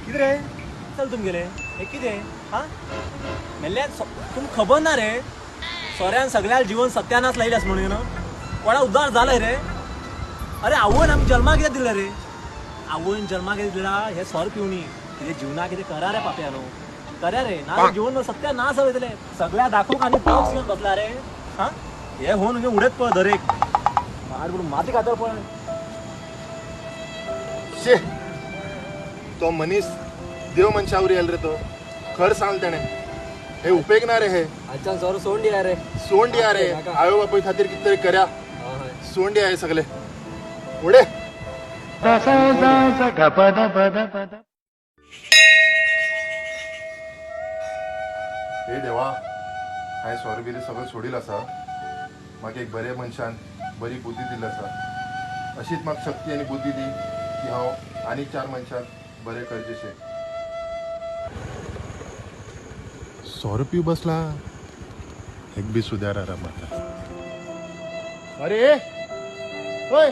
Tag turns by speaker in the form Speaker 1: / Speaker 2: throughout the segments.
Speaker 1: कितें रे चल तुमगेले हे कितें हा मेल्ल्या तुमकां खबर ना रे सोऱ्यान सगळ्या जीवन सत्यानाश लायल्यास म्हणून न्हू कोणा उद्धार जालाय रे. अरे आवयन आमी जल्माक कितें दिलं रे, आवयन जल्माक कितें दिला हे सोर पिवणी कितें जीवना कितें करा रे पाप्यानो, करा रे ना जीवन सत्यानाश वयतले सगळ्या दाखोवंक आनी बॉक्स घेवन बसला रे. हा हे होऊन उडत पळ दरेक मार म्हणून माती खातर पळ.
Speaker 2: शे तो मनीस देव मनशावर येल रे तो, खर सांग तेणे हे उपेग ना रे, हे
Speaker 3: आजच्यान सोरो सोडून दिया रे,
Speaker 2: सोंड दिया रे, आयो बापूय खातीर कितें तरी कर्या, सोंड दिया हे सगळे उडे. हे देवा, हांवें सोरो बिरी सगळें सोडील आसा, म्हाका एक बरे मनशान बरी बुद्धी दिल्ली आसा, अशीच म्हाका शक्ती आनी बुद्धी दी की हांव आनीक चार मनशांक बरें करचेशें. सोरो पिव बसला एक बी सुदार आराम आता. अरे होय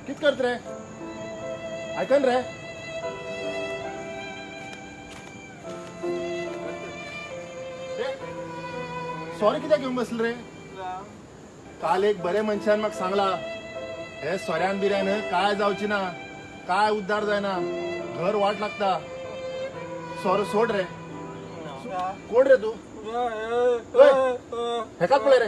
Speaker 2: कित करत रे, आयकन रे. सॉरी कित्याक घेवन बसले रे? काल एक बरे मनशान म्हाका सांगला हे सोऱ्यान बिऱ्यान काय जावची ना, काय उद्धार जायना, घर वाट लागता, सोरो सोड रे. कोण रे तू? हेकाच पळय रे.